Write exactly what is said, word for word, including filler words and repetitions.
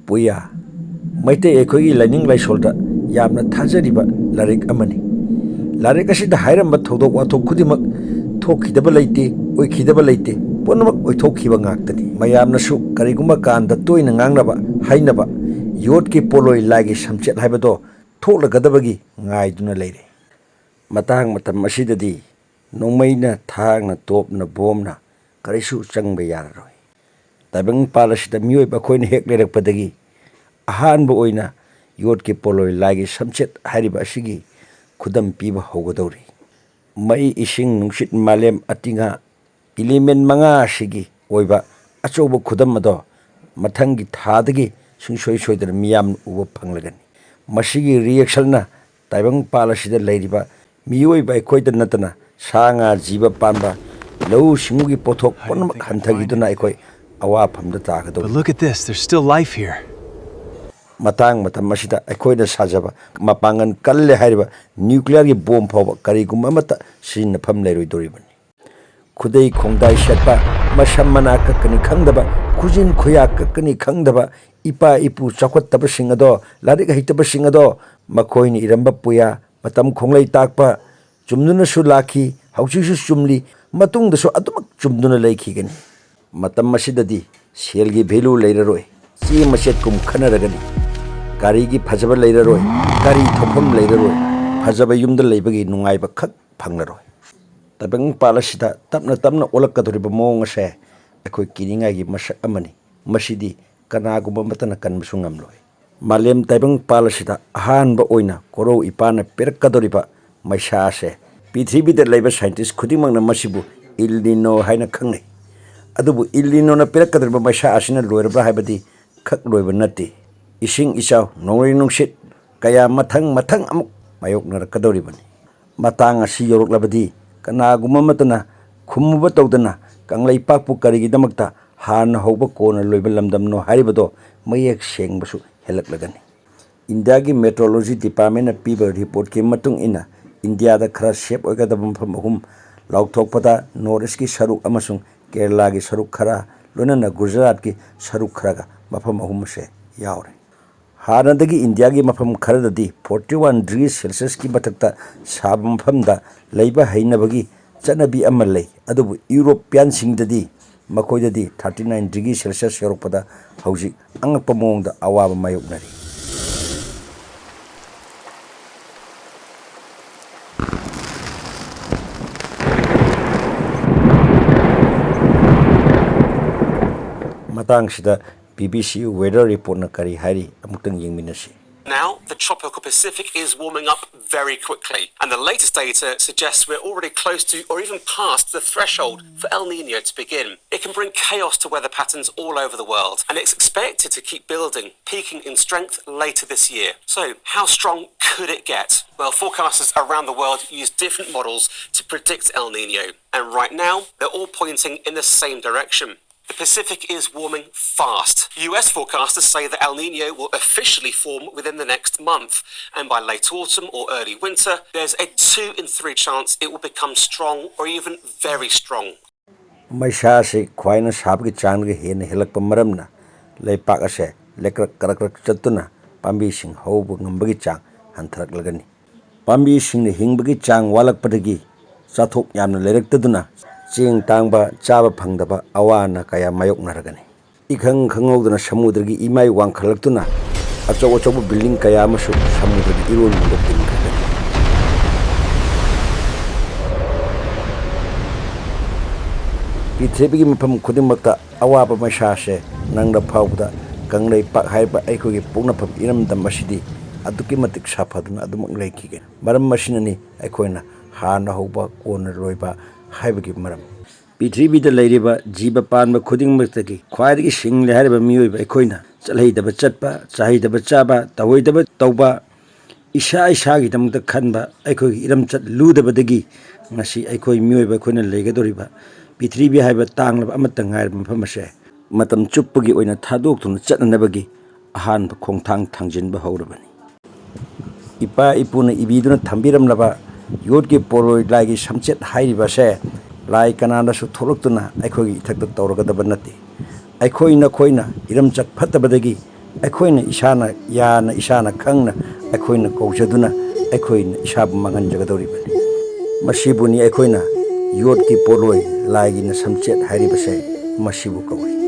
ꯄꯨꯌꯥ, ꯃꯩꯇꯩ ꯑꯩꯈꯣꯏꯒꯤ ꯂꯥꯏꯅꯤꯡ ꯂꯥꯏꯁꯣꯜꯗ ꯌꯥꯝꯅ ꯊꯥꯖꯔꯤꯕ ꯂꯥꯏꯔꯤꯛ ꯑꯃꯅꯤ꯫ ꯂꯥꯏꯔꯤꯛ ꯑꯁꯤꯗ ꯍꯥꯏꯔꯝꯕ ꯊꯧꯗꯣꯛ ꯋꯥꯊꯣꯛ ꯈꯨꯗꯤꯡꯃꯛ ꯊꯣꯛꯈꯤꯗꯕ ꯂꯩꯇꯦ, ꯑꯣꯏꯈꯤꯗꯕ ꯂꯩꯇꯦ, ꯄꯨꯝꯅꯃꯛ ꯑꯣꯏꯊꯣꯛꯈꯤꯕ ꯉꯥꯛꯇꯅꯤ꯫ ꯃꯌꯥꯝꯅꯁꯨ ꯀꯔꯤꯒꯨꯝꯕ ꯀꯥꯟꯗ ꯇꯣꯏꯅ ꯉꯥꯡꯅꯕ, ꯍꯥꯏꯅꯕ, "ꯌꯣꯠꯀꯤ ꯄꯣꯠꯂꯣꯏ ꯂꯥꯏꯒꯤ ꯁꯝꯆꯦꯠ" ꯍꯥꯏꯕꯗꯣ ꯊꯣꯛꯂꯒꯗꯕꯒꯤ ꯉꯥꯏꯗꯨꯅ ꯂꯩꯔꯦ꯫ ꯃꯇꯥꯡ ꯃꯇꯝ ꯑꯁꯤꯗꯗꯤ ꯅꯣꯡꯃꯩꯅ, ꯊꯥꯡꯅ, ꯇꯣꯞꯅ, ꯕꯣꯝꯅ ꯀꯔꯤꯁꯨ ꯆꯪꯕ ꯌꯥꯔꯔꯣꯏ꯫ ꯇꯥꯏꯕꯪꯄꯥꯜ ꯑꯁꯤꯗ ꯃꯤꯑꯣꯏꯕ ꯑꯩꯈꯣꯏꯅ ꯍꯦꯛ ꯂꯩꯔꯛꯄꯗꯒꯤ ꯑꯍꯥꯟꯕ ꯑꯣꯏꯅ ꯌꯣꯠꯀꯤ ꯄꯣꯠꯂꯣꯏ ꯂꯥꯏꯒꯤ ꯁꯝꯆꯦꯠ ꯍꯥꯏꯔꯤꯕ ꯑꯁꯤꯒꯤ ꯈꯨꯗꯝ ꯄꯤꯕ ꯍꯧꯒꯗꯧꯔꯤ꯫ ꯃꯩ, ꯏꯁꯤꯡ, ꯅꯨꯡꯁꯤꯠ, ꯃꯥꯂꯦꯝ, ꯑꯇꯤꯉꯥ, ꯏꯂꯤꯃꯦꯟ ꯃꯉꯥ ꯑꯁꯤꯒꯤ ꯑꯣꯏꯕ ꯑꯆꯧꯕ ꯈꯨꯗꯝ ꯑꯗꯣ ꯃꯊꯪꯒꯤ ꯊꯥꯗꯒꯤ ꯁꯨꯡꯁꯣꯏ ꯁꯣꯏꯗꯅ ꯃꯤꯌꯥꯝꯅ ꯎꯕ ꯐꯪꯂꯒꯅꯤ꯫ ꯃꯁꯤꯒꯤ ꯔꯤꯑꯦꯛꯁꯟꯅ ꯇꯥꯏꯕꯪꯄꯥꯜ ꯑꯁꯤꯗ ꯂꯩꯔꯤꯕ ꯃꯤꯑꯣꯏꯕ ꯑꯩꯈꯣꯏꯗ ꯅꯠꯇꯅ ꯁꯥ ꯉꯥ, ꯖꯤꯕ ꯄꯥꯟꯕ, ꯂꯧꯎ ꯁꯤꯡꯎꯒꯤ ꯄꯣꯠꯊꯣꯛ ꯄꯨꯝꯅꯃꯛ ꯍꯟꯊꯈꯤꯗꯨꯅ ꯑꯩꯈꯣꯏ ꯑꯋꯥꯐꯝꯗ But ꯇꯥꯒꯗꯧꯔꯤ꯫ Look at this, there's still life here. ꯃꯇꯥꯡ ꯃꯇꯝ ꯑꯁꯤꯗ ꯑꯩꯈꯣꯏꯅ ꯁꯥꯖꯕ ꯃꯄꯥꯡꯒꯜ ꯀꯜꯂꯦ ꯍꯥꯏꯔꯤꯕ ꯅ꯭ꯌꯨꯀ꯭ꯂꯤꯌꯔꯒꯤ ꯕꯣꯝ ꯐꯥꯎꯕ ꯀꯔꯤꯒꯨꯝꯕ ꯑꯃꯠꯇ ꯁꯤꯖꯤꯟꯅꯐꯝ ꯂꯩꯔꯣꯏꯗꯧꯔꯤꯕꯅꯤ꯫ ꯈꯨꯗꯩ ꯈꯣꯡꯗꯥꯏ ꯁꯦꯠꯄ, ꯃꯁꯝ ꯃꯅꯥ ꯀꯛꯀꯅꯤ ꯈꯪꯗꯕ, ꯈꯨꯖꯤꯟ ꯈꯨꯌꯥ ꯀꯛꯀꯅꯤ ꯈꯪꯗꯕ, ꯏꯄꯥ ꯏꯄꯨ ꯆꯥꯎꯈꯠꯇꯕꯁꯤꯡ ꯑꯗꯣ, ꯂꯥꯏꯔꯤꯛ ꯍꯩꯇꯕꯁꯤꯡ ꯑꯗꯣ, ꯃꯈꯣꯏꯅ ꯏꯔꯝꯕ ꯄꯨꯌꯥ, ꯃꯇꯝ ꯈꯣꯡꯂꯩ ꯇꯥꯛꯄ, ꯆꯨꯝꯗꯨꯅꯁꯨ ꯂꯥꯛꯈꯤ, ꯍꯧꯖꯤꯛꯁꯨ ꯆꯨꯝꯂꯤ, ꯃꯇꯨꯡꯗꯁꯨ ꯑꯗꯨꯃꯛ ꯆꯨꯝꯗꯨꯅ ꯂꯩꯈꯤꯒꯅꯤ꯫ ꯃꯇꯝ ꯑꯁꯤꯗꯗꯤ ꯁꯦꯜꯒꯤ value ꯂꯩꯔꯔꯣꯏ, ꯆꯦ ꯃꯆꯦꯠꯀꯨꯝ ꯈꯟꯅꯔꯒꯅꯤ꯫ ꯒꯥꯔꯤꯒꯤ ꯐꯖꯕ ꯂꯩꯔꯔꯣꯏ, ꯒꯥꯔꯤ ꯊꯧꯐꯝ ꯂꯩꯔꯔꯣꯏ, ꯐꯖꯕ ꯌꯨꯝꯗ ꯂꯩꯕꯒꯤ ꯅꯨꯡꯉꯥꯏꯕ ꯈꯛ ꯐꯪꯂꯔꯣꯏ꯫ ꯇꯥꯏꯕꯪꯄꯥꯜ ꯑꯁꯤꯗ ꯇꯞꯅ ꯇꯞꯅ ꯑꯣꯜꯂꯛꯀꯗꯧꯔꯤꯕ ꯃꯑꯣꯡ ꯑꯁꯦ ꯑꯩꯈꯣꯏ ꯀꯤꯅꯤꯡꯉꯥꯏꯒꯤ ꯃꯁꯛ ꯑꯃꯅꯤ꯫ ꯃꯁꯤꯗꯤ ꯀꯅꯥꯒꯨꯝꯕ ꯑꯃꯠꯇꯅ ꯀꯟꯕꯁꯨ ꯉꯝꯂꯣꯏ꯫ ꯃꯥꯂꯦꯝ ꯇꯥꯏꯕꯪꯄꯥꯜ ꯑꯁꯤꯗ ꯑꯍꯥꯟꯕ ꯑꯣꯏꯅ ꯀꯣꯔꯧ ꯏꯄꯥꯅ ꯄꯤꯔꯛꯀꯗꯧꯔꯤꯕ ꯃꯩꯁꯥ ꯑꯁꯦ ꯄ꯭ꯔꯤꯊꯤꯕꯤꯗ ꯂꯩꯕ scientist ꯈꯨꯗꯤꯡꯃꯛꯅ ꯃꯁꯤꯕꯨ ꯏꯜ ꯅꯤꯅꯣ ꯍꯥꯏꯅ ꯈꯪꯅꯩ꯫ ꯑꯗꯨꯕꯨ ꯏꯜ ꯅꯤꯅꯣꯅ ꯄꯤꯔꯛꯀꯗꯧꯔꯤꯕ ꯃꯩꯁꯥ ꯑꯁꯤꯅ ꯂꯣꯏꯔꯕ꯭ꯔꯥ ꯍꯥꯏꯕꯗꯤ ꯈꯛ ꯂꯣꯏꯕ ꯅꯠꯇꯦ꯫ ꯏꯁꯤꯡ ꯏꯆꯥꯎ, ꯅꯣꯡꯂꯩ ꯅꯨꯡꯁꯤꯠ ꯀꯌꯥ ꯃꯊꯪ ꯃꯊꯪ ꯑꯃꯨꯛ ꯃꯥꯌꯣꯛꯅꯔꯛꯀꯗꯧꯔꯤꯕꯅꯤ꯫ ꯃꯇꯥꯡ ꯑꯁꯤ ꯌꯧꯔꯛꯂꯕꯗꯤ ꯀꯅꯥꯒꯨꯝꯕ ꯑꯃꯠꯇꯅ ꯈꯨꯝꯃꯨꯕ ꯇꯧꯗꯅ ꯀꯪꯂꯩꯄꯥꯛꯄꯨ ꯀꯔꯤꯒꯤꯗꯃꯛꯇ ꯍꯥꯟꯅ ꯍꯧꯕ ꯀꯣꯟꯅ ꯂꯣꯏꯕ ꯂꯝꯗꯝꯅꯣ ꯍꯥꯏꯔꯤꯕꯗꯣ ꯃꯌꯦꯛ ꯁꯦꯡꯕꯁꯨ ꯍꯦꯜꯂꯛꯂꯒꯅꯤ꯫ ꯏꯟꯗꯤꯌꯥꯒꯤ Meteorology Departmentꯅ ꯄꯤꯕ reportꯀꯤ ꯃꯇꯨꯡ ꯏꯟꯅ ꯏꯟꯗꯤꯌꯥꯗ ꯈꯔ ꯁꯦꯐ ꯑꯣꯏꯒꯗꯕ ꯃꯐꯝ ꯑꯍꯨꯝ ꯂꯥꯎꯊꯣꯛꯄꯗ ꯅꯣꯔꯠ ꯏꯁꯀꯤ ꯁꯔꯨꯛ ꯑꯃꯁꯨꯡ ꯀꯦꯔꯂꯥꯒꯤ ꯁꯔꯨꯛ ꯈꯔ, ꯂꯣꯏꯅꯅ ꯒꯨꯖꯔꯥꯠꯀꯤ ꯁꯔꯨꯛ ꯈꯔꯒ ꯃꯐꯝ ꯑꯍꯨꯝ ꯑꯁꯦ ꯌꯥꯎꯔꯦ꯫ ꯍꯥꯟꯅꯗꯒꯤ ꯏꯟꯗꯤꯌꯥꯒꯤ ꯃꯐꯝ ꯈꯔꯗꯗꯤ forty one degree Celsiusꯀꯤ ꯃꯊꯛꯇ ꯁꯥꯕ ꯃꯐꯝꯗ ꯂꯩꯕ ꯍꯩꯅꯕꯒꯤ ꯆꯠꯅꯕꯤ ꯑꯃ ꯂꯩ, ꯑꯗꯨꯕꯨ ꯌꯨꯔꯣꯄꯤꯌꯥꯟꯁꯤꯡꯗꯗꯤ, ꯃꯈꯣꯏꯗꯗꯤ thirty nine degree Celsius ꯌꯧꯔꯛꯄꯗ ꯍꯧꯖꯤꯛ ꯑꯉꯛꯄ ꯃꯑꯣꯡꯗ ꯑꯋꯥꯕ ꯃꯥꯌꯣꯛꯅꯔꯤ꯫ ꯃꯇꯥꯡꯁꯤꯗ ꯕꯤ ꯕꯤ ꯁꯤ Weather Reportꯅ ꯀꯔꯤ ꯍꯥꯏꯔꯤ, ꯑꯃꯨꯛꯇꯪ ꯌꯦꯡꯃꯤꯟꯅꯁꯤ꯫ Now, the tropical Pacific is warming up very quickly, and the latest data suggests we're already close to or even past the threshold for El Nino to begin. It can bring chaos to weather patterns all over the world, and it's expected to keep building, peaking in strength later this year. So, how strong could it get? Well, forecasters around the world use different models to predict El Nino, and right now, they're all pointing in the same direction. The Pacific is warming fast. U S forecasters say that El Nino will officially form within the next month, and by late autumn or early winter, there's a two in three chance it will become strong or even very strong. ꯃꯩꯁꯥ ꯑꯁꯤ ꯈ꯭ꯋꯥꯏꯅ ꯁꯥꯕꯒꯤ ꯆꯥꯡꯗꯒꯤ ꯍꯦꯟꯅ ꯍꯦꯜꯂꯛꯄ ꯃꯔꯝꯅ ꯂꯩꯄꯥꯛ ꯑꯁꯦ ꯂꯩꯀ꯭ꯔꯛ ꯀꯔꯛ ꯀꯔꯛ ꯆꯠꯇꯨꯅ ꯄꯥꯝꯕꯤꯁꯤꯡ ꯍꯧꯕ ꯉꯝꯕꯒꯤ ꯆꯥꯡ ꯍꯟꯊꯔꯛꯂꯒꯅꯤ꯫ ꯄꯥꯝꯕꯤꯁꯤꯡꯅ ꯍꯤꯡꯕꯒꯤ ꯆꯥꯡ ꯋꯥꯠꯂꯛꯄꯗꯒꯤ ꯆꯥꯊꯣꯛ ꯌꯥꯝꯅ ꯂꯩꯔꯛꯇꯗꯨꯅ ꯆꯦꯡ ꯇꯥꯡꯕ, ꯆꯥꯕ ꯐꯪꯗꯕ ꯑꯋꯥ ꯑꯅꯥ ꯀꯌꯥ ꯃꯥꯌꯣꯛꯅꯔꯒꯅꯤ꯫ ꯏꯈꯪ ꯈꯪꯍꯧꯗꯅ ꯁꯃꯨꯗ꯭ꯔꯒꯤ ꯏꯃꯥꯏ ꯋꯥꯡꯈꯠꯂꯛꯇꯨꯅ ꯑꯆꯧ ꯑꯆꯧꯕ building ꯀꯌꯥ ꯑꯃꯁꯨ ꯁꯃꯨꯗ꯭ꯔꯒꯤ ꯏꯔꯣꯟꯅꯨꯡꯗ ꯇꯤꯟꯈ꯭ꯔꯒꯅꯤ꯫ ꯄ꯭ꯔꯤꯊꯤꯕꯤꯒꯤ ꯃꯐꯝ ꯈꯨꯗꯤꯡꯃꯛꯇ ꯑꯋꯥꯕ ꯃꯩꯁꯥꯁꯦ ꯅꯪꯂ ꯐꯥꯎꯕꯗ ꯀꯪꯂꯩꯄꯥꯛ ꯍꯥꯏꯔꯤꯕ ꯑꯩꯈꯣꯏꯒꯤ ꯄꯣꯛꯅꯐꯝ ꯏꯔꯝꯗꯝ ꯑꯁꯤꯗꯤ ꯑꯗꯨꯛꯀꯤ ꯃꯇꯤꯛ ꯁꯥꯐꯗꯨꯅ ꯑꯗꯨꯃꯛ ꯂꯩꯈꯤꯒꯅꯤ꯫ ꯃꯔꯝ ꯑꯁꯤꯅꯅꯤ ꯑꯩꯈꯣꯏꯅ ꯍꯥꯟꯅ ꯍꯧꯕ ꯀꯣꯟꯅ ꯂꯣꯏꯕ ꯍꯥꯏꯕꯒꯤ ꯃꯔꯝ꯫ ꯄ꯭ꯔꯤꯊꯤꯕꯤꯗ ꯂꯩꯔꯤꯕ ꯖꯤꯕ ꯄꯥꯟꯕ ꯈꯨꯗꯤꯡꯃꯛꯇꯒꯤ ꯈ꯭ꯋꯥꯏꯗꯒꯤ ꯁꯤꯡꯂꯦ ꯍꯥꯏꯔꯤꯕ ꯃꯤꯑꯣꯏꯕ ꯑꯩꯈꯣꯏꯅ ꯆꯠꯍꯩꯗꯕ ꯆꯠꯄ, ꯆꯥꯍꯩꯗꯕ ꯆꯥꯕ, ꯇꯧꯍꯩꯗꯕ ꯇꯧꯕ, ꯏꯁꯥ ꯏꯁꯥꯒꯤꯗꯃꯛꯇ ꯈꯟꯕ, ꯑꯩꯈꯣꯏꯒꯤ ꯏꯔꯝꯆꯠ ꯂꯨꯗꯕꯗꯒꯤ ꯉꯁꯤ ꯑꯩꯈꯣꯏ ꯃꯤꯑꯣꯏꯕ ꯑꯩꯈꯣꯏꯅ ꯂꯩꯒꯗꯧꯔꯤꯕ ꯄ꯭ꯔꯤꯊꯤꯕꯤ ꯍꯥꯏꯕ ꯇꯥꯡꯂꯕ ꯑꯃꯠꯇ ꯉꯥꯏꯔꯕ ꯃꯐꯝ ꯑꯁꯦ ꯃꯇꯝ ꯆꯨꯞꯄꯒꯤ ꯑꯣꯏꯅ ꯊꯥꯗꯣꯛꯇꯨꯅ ꯆꯠꯅꯅꯕꯒꯤ ꯑꯍꯥꯟꯕ ꯈꯣꯡꯊꯥꯡ ꯊꯥꯡꯖꯤꯟꯕ ꯍꯧꯔꯕꯅꯤ꯫ ꯏꯄꯥ ꯏꯄꯨꯅ ꯏꯕꯤꯗꯨꯅ ꯊꯝꯕꯤꯔꯝꯂꯕ ꯌꯣꯠꯀꯤ ꯄꯣꯠꯂꯣꯏ ꯂꯥꯏꯒꯤ ꯁꯝꯆꯦꯠ ꯍꯥꯏꯔꯤꯕꯁꯦ ꯂꯥꯏ ꯀꯅꯥꯅꯁꯨ ꯊꯣꯛꯂꯛꯇꯨꯅ ꯑꯩꯈꯣꯏꯒꯤ ꯏꯊꯛꯇ ꯇꯧꯔꯒꯗꯕ ꯅꯠꯇꯦ꯫ ꯑꯩꯈꯣꯏ ꯅꯈꯣꯏꯅ ꯏꯔꯝꯆꯠ ꯐꯠꯇꯕꯗꯒꯤ ꯑꯩꯈꯣꯏꯅ ꯏꯁꯥꯅ ꯌꯥꯅ, ꯏꯁꯥꯅ ꯈꯪꯅ ꯑꯩꯈꯣꯏꯅ ꯀꯧꯖꯗꯨꯅ ꯑꯩꯈꯣꯏꯅ ꯏꯁꯥꯕꯨ ꯃꯥꯡꯍꯟꯖꯒꯗꯧꯔꯤꯕꯅꯤ꯫ ꯃꯁꯤꯕꯨꯅꯤ ꯑꯩꯈꯣꯏꯅ ꯌꯣꯠꯀꯤ ꯄꯣꯠꯂꯣꯏ ꯂꯥꯏꯒꯤꯅ ꯁꯝꯆꯦꯠ ꯍꯥꯏꯔꯤꯕꯁꯦ, ꯃꯁꯤꯕꯨ ꯀꯧꯏ꯫